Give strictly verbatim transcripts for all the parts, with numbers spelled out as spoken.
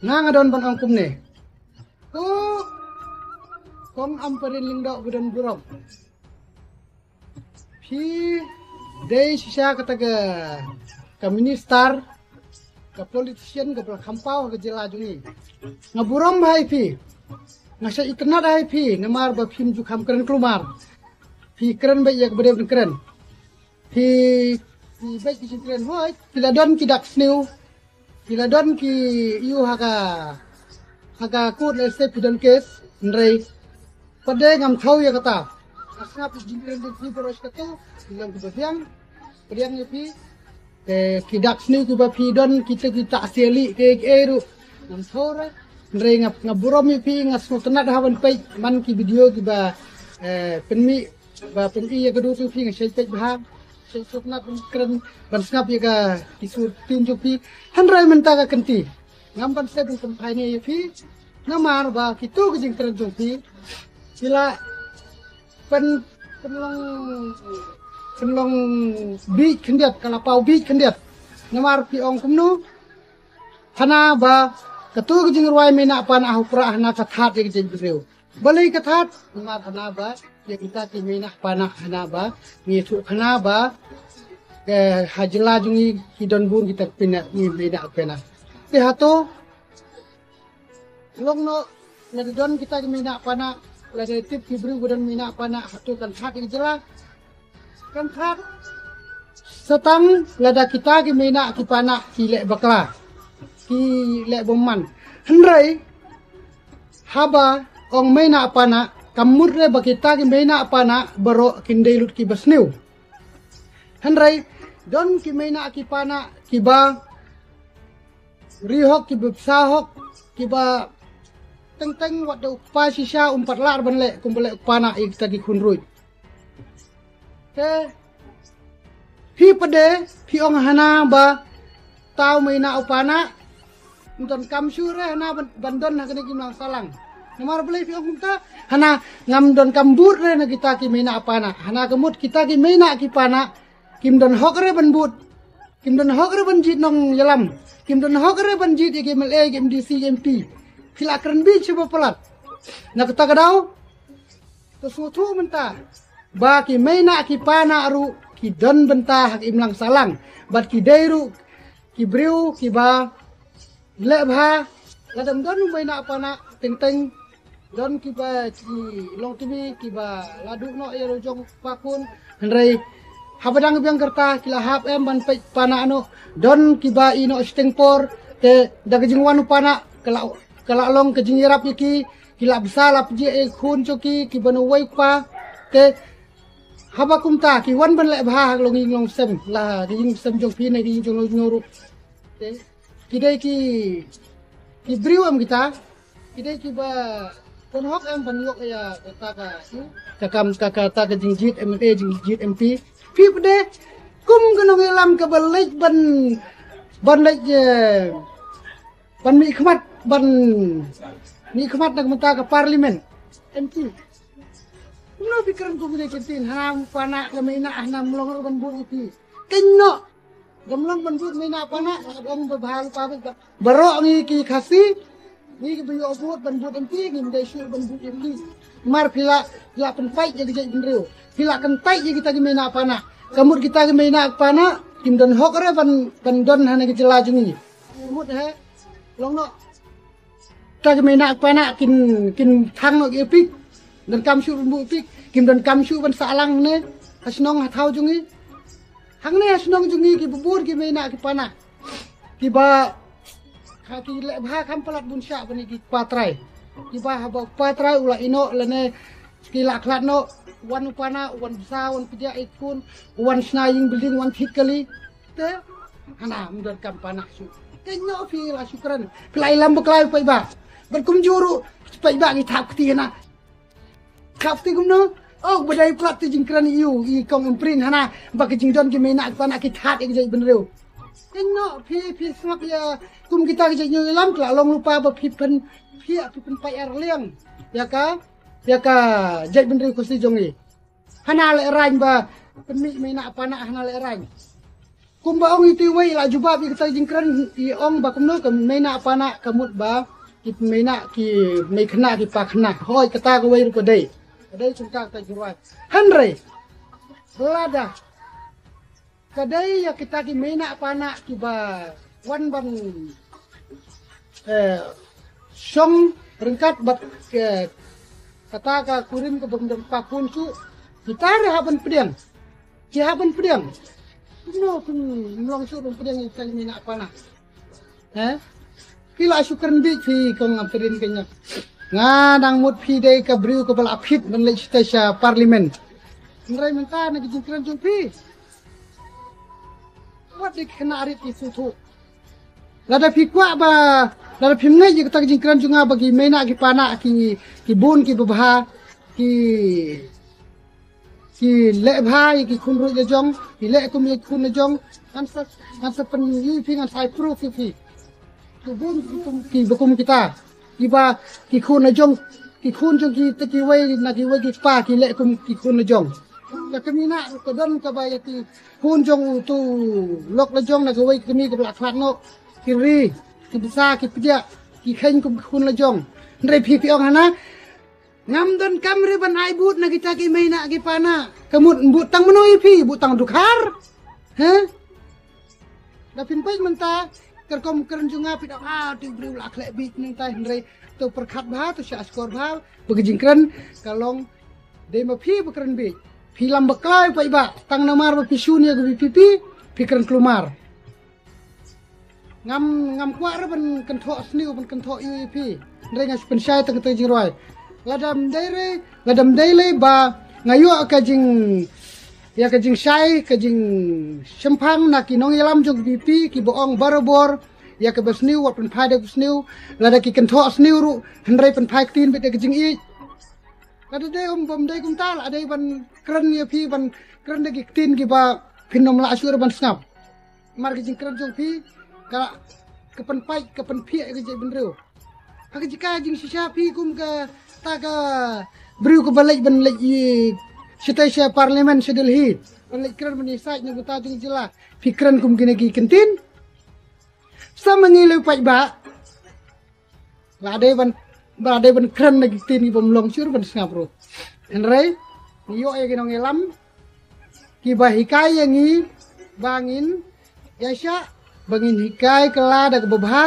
Nga nga don ban ong kumne. Ko kong Ampareen Lyngdoh ba don burom. Phi dei shisha kata ka, ka minister, ka politician, ka ba la kham paw ha ka jylla jong ngi. Nga burom bha ïa phi. Nga shah itynnad bha ïa phi, namar ba phim ju kham kren kulmar. Phi kren beit ïa kaba dei ban kren. Phi, phi beit ki jingkren hooid, phi la don ki dak sniew. Phi la don ki ïa u ha ka, ha ka court lehse phi don case, hynrei pat de ngam thaw ïa kata. Nga sngap ïa ki jingkren jong phi baroh shi katta, phi long kiba biang, pdiang ïa phi. Te ki dak sniew kiba phi don, kita ki tak siali, kiei kiei ruh ngam thaw re. Hynrei nga, nga burom ïa phi, nga sngewtynnad ha ban peit man ki video kiba, eh, pynmih ba pyn-i ïa ka dur jong phi, nga shait peit bha, shait sngewtynnad ban kren, ban sngap ïa ka, ki sur ktien jong phi. Hynrei mynta ka kynti ngam ban sep ban pynphai ne ïa phi, namar ba kito ki jingkren jong phi ki la pyn, pynlong, pynlong bieit khyndiat, ka la paw bieit khyndiat. Namar phi ong kumno? Hana ba kato ka jingrwai Mei Nah Pa Nah ha u Prah hana ka thad ïa ka jaitbynriew. Balei ka thad? Namar hana ba ïa kita ki Mei Nah Pa Nah hana ba ngi thuh hana ba, eh, ha jylla jong ngi ki don bun kita ki Mei Nah, ngi Mei Nah Pa Nah. Te hato long noh, lada don kita ki Mei Nah Pa Nah, lada tip ki briew ba don Mei Nah Pa Nah, hato kan thad ïa ka jylla? Kan thad. Sa tang lada kita ki Mei Nah ki Pa Nah ki leh bakla, ki leh bymman. Hynrei haba ong Mei Nah Pa Nah, kam mut re ba kita ki Mei Nah Pa Nah baroh kin dei lut kiba sniew. Hynrei don ki Mei Nah ki Pa Nah kiba ri hok, kiba bsa hok, kiba teng teng wat da u kpa shisha um pat lah ban leh kumba leh u Pa Nah ïa kita ki khun ruh. Te phi pat de phi ong hana ba tau Mei Nah u Pa Nah, ym donkam shuh re hana ban, ban don ha kane ki imlang sahlang. Namar balei phi ong kumta? Hana ngam donkam bud re na kita ki Mei Nah Pa Nah. Hana ka mut kita ki Mei Nah ki Pa Nah kim don hok re ban bud. Kim don hok re ban jied nongïalam. Kim don hok re ban jied ïa ki M L A, ki M D C, M P. Phi la kren bieit sha ba palat. Na kata ka daw, to sngewthuh mynta ba ki Mei Nah ki Pa Nah ruh ki don bynta ha ka imlang sahlang. Bad ki dei ruh ki briew kiba leh bha. Lada ym don u Mei Nah Pa Nah, teng teng don kiba ki long timi kiba la duh noh ïa la jong u kpa khun. Hynrei haba dang biang ka rta ki la hap em ban peit Pa Nah noh. Don kiba ïeh noh shiteng por, te da ka jingwan u Pa Nah ka la, ka la long ka jingïarap ïa ki, ki la bsa la pjih ïa ki khun jong ki, kiba na uwei u kpa. Te haba kumta ki wan ban leh bha ha ka long ïing long sem, la ka ïing sem jong phi ne ka ïing jong u ruh. Te ki dei ki, ki briew em kita, ki dei kiba pynhok em ban ïoh ïa kata ka, ka kam, ka, kata ka jingjied M L A, jingjied M P. Phi pat de kum ka nongïalam kaba leit ban, ban leit, eh, ban mihkhmat, ban mihkhmat na ka bynta ka parliament, M P. Kumno phi kren kumne ki ktien, hana u Pa Nah, la Mei Nah, hana ym long ruh ban bud ïa phi. Kynnoh. Ngam long ban bud Mei Nah Pa Nah, ong ba bha lypa bad ba, baroh ngi ki Khasi, ngi kiba ïoh bud ban bud M P, ngim dei shuh ban bud M P. Namar phi la, phi la pynpait ïa ka jaitbynriew. Phi la kyntait ïa kita ki Mei Nah Pa Nah. Ka mut kita ki Mei Nah Pa Nah kim don hok re ban, ban don ha kane ka jylla jong ngi. Ka mut he long noh. Kita ki Mei Nah Pa Nah kin, kin thang noh ki ïa pik. Donkam shuh ban bud ïa pik. Kim donkam shuh ban sah lang ne ha shnong ha thaw jong ngi. Hangne ha shnong jong ngi kiba bun ki Mei Nah ki Pa Nah kiba, ha, ki leh bha kham palat bun shah ban ïa ki kpa trai. Kiba haba u kpa trai u la ïeh noh lane ki la khlad noh, wan u Pa Nah, wan bsa, wan pdiah ïa ki khun, wan shna ïing building, wan thied kali. Te hana ym donkam Pa Nah shuh. Kynnoh phi la shu kren. Phi la ïalam bakla ïa u paidbah. Bad kumjuh ruh u paidbah ngi thap kti hana. Thap kti kumno? Oh, ba dei palat te jingkren ïa u, i kong Ampareen hana ba ka jingdon ki Mei Nah ki Pa Nah ki thad ïa ka jaitbynriew. Kynnoh phi, phi sngap ïa kum kita ki jait ñiewïalam, ki la long lypa ba phi pyn, phi, phi pynpait arliang ïa ka, ïa ka jaitbynriew Khasi jong ngi. Hana lehraiñ ba pynmih Mei Nah Pa Nah, hana lehraiñ. Kumba ong ïa uwei la jubab ïa kata ka jingkren, i ong ba kumno ka mei na pa na ka mut ba ki mei na ki mei khynnah ki pa khynnah. Hooid, kata kawei ruh ka dei. Ka dei jong ka kata ka jingrwai. Hynrei lada ka dei ïa kita ki mei na pa na kiba wan ban, eh, shong ryngkat bad, eh, kata ka kurim kaba ym don pakun shuh. Kita ruh hap ban pdiang. Ki hap ban pdiang. Kumno kin ym long shuh ban pdiang ïa kita ki mei na pa na. Eh? Phi la shu kren beit phi, kong Ampareen, kane. Nga nang mut phi dei ka briew kaba la fit ban leit shatei sha parliament. Hynrei mynta na ka jingkren jong phi, wat dei ki khynnah rit ki sngewthuh. Lada phi kwah ba, lada phim ngeit ïa kata ka jingkren jong nga ba ki mei na ki pa na ki, ki bun kiba bha, ki ki leh bha ïa ki khun ruh la jong, ki leh kum ïa ki khun la jong. Ngan sa, ngan sa pynïoh ïa phi, ngan sa ai proof ïa phi. Ki bun ki kum, kiba kum kita. Kiba ki khun la jong, ki khun jong kita kiwei na kiwei ki kpa ki leh kum ki khun la jong. Ka kmie na ka don kaba ïa ki khun jong uto u lok la jong na kawei ka kmie kaba la khlad noh. Ki ri, ki bsa, ki pdiah, ki kheiñ kum ki khun la jong. Hynrei phi phi ong hana, ngam donkam re ban ai vote na kita ki mei na ki pa na. Ka mut vote tang mano ïa phi, vote tang Dkhar? He? Da phin peit mynta, ka rukom kren jong nga phi ong, ah, tu briew la khleh beit mynta, hynrei to pyrkhat bha, to shah shkor bha, ba ka jingkren ka long dei ma phi ba kren beit. Phi lam bakla ïa u paidbah, tang namar ba phi shun ïa ka VPP, phi kren klumar. Ngam, ngam kwah re ban kynthoh sniew, ban kynthoh ïa phi. Hynrei nga shu pynshai tang kata ka jingrwai. Lada ym dei re, lada ym dei lei ba nga ïoh ka jing, ïa ka jingshai, ka jingshemphang na ki nongïalam jong ka VPP, kiba ong barabor ïa kaba sniew wat pynphai da kaba sniew. Lada ki kynthoh sniew ruh, hynrei pynphai ktien beit da ka jingïeit. Lada dei, um, bym dei kumta, la dei ban kren ïa phi, ban kren da ki ktien kiba phin ym lah shuh re ban sngap. Namar ka jingkren jong phi ka, ka pynpait, ka pynphiah ïa ka jaitbynriew. Ha ka jaka jingshisha phi kum kata ka briew kaba leit ban leit ïa shatei sha parliament sha Delhi, ban leit kren ban ïasaid na ka bynta jong ka jylla, phi kren kum kine ki kyntien. Sa ma ngi lei paidbah, la dei ban, la dei ban kren na ki ktien kiba ym long shuh re ban sngap ruh. Hynrei ngi ïoh ïa ki nongïalam kiba hikai ïa ngi ba ngin ïaishah, ba ngin hikai kylla da kaba bha,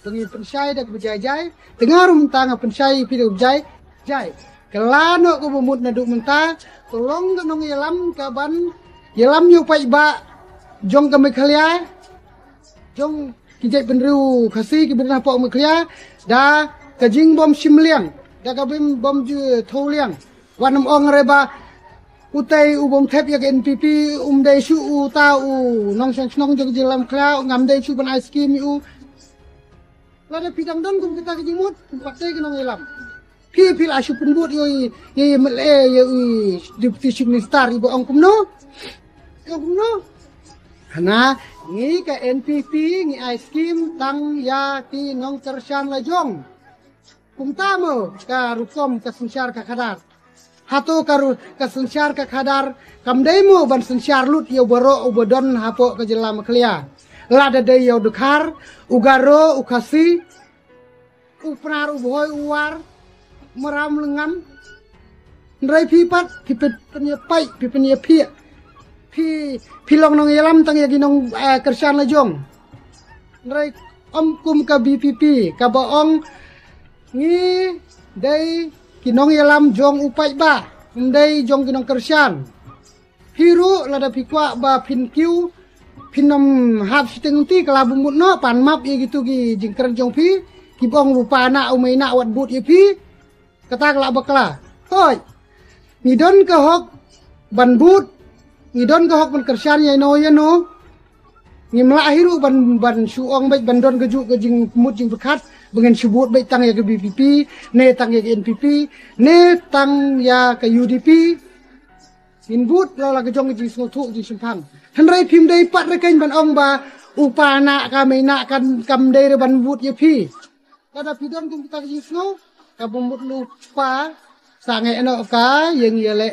ba ngin pynshai da kaba jai jai. Te nga ruh mynta nga pynshai ïa phi da kaba jai jai. Kylla noh kaba mut naduh mynta, to long ka nongïalam kaban ïalam ïa u paidbah jong ka Meghalaya, jong ki jaitbynriew Khasi kiba don hapoh Meghalaya, da ka jingbym shim liang, da ka bym, bym ju thew liang. Wat nym ong re ba utei u bym thep ïa ka NPP um dei shuh uta u nongshong shnong jong ka jylla Meghalaya, ngam dei shuh ban ai skim ïa u. Lada phi dang don kum kita ki jingmut, ym pat dei ki nongïalam. Phi, phi la shu pynbud ïa u, ïa u MLA, ïa u Deputy Chief Minister, iba ong kumno? Ong kumno? Hana, ngi ka NPP ngi ai skim tang ïa ki nongkyrshan la jong. Kumta mo ka rukom ka synshar ka khadar. Hato ka ru-, ka synshar ka khadar kam dei mo ban synshar lut ïa u baroh uba don hapoh ka jylla Meghalaya. Lada dei ïa u Dkhar, u Garo, u Khasi, u Pnar, u Bhoi, u War, Maram, Lyngngam. Hynrei phi pat, phi pyn-, pynïapait, phi pynïaphiah. Phi, phi long nongïalam tang ïa ki nong, eh, kyrshan la jong. Hynrei ym kum ka VPP, kaba ong ngi dei ki nongïalam jong u paidbah, ym dei jong ki nongkyrshan. Phi ruh lada phi kwah ba phin kiew, phin nym hap shiteng lynti, kylla bym mut noh, pan map ïa kitu ki jingkren jong phi, kiba ong u pa na u mei na wat bud ïa phi. Kata ka lah bakla. Hooid. Ngi don ka hok ban bud, ngi don ka hok ban kyrshan ïa no ïa no. Ngim lah hi ruh ban, ban shu ong beit ban don kajuh ka jingmut jingpyrkhat ba ngin shu bud beit tang ïa ka VPP, ne tang ïa ka NPP, ne tang ïa ka UDP. Ngin bud la la ka jong ka jingsngewthuh jingshemphang. Hynrei phim dei pat re keiñ ban ong ba u pa na ka mei na kan kam dei re ban bud ïa phi. Lada phi don kum kita ka jingsngew, kaba mut lypa, sangeh noh ka ïing ïaleh.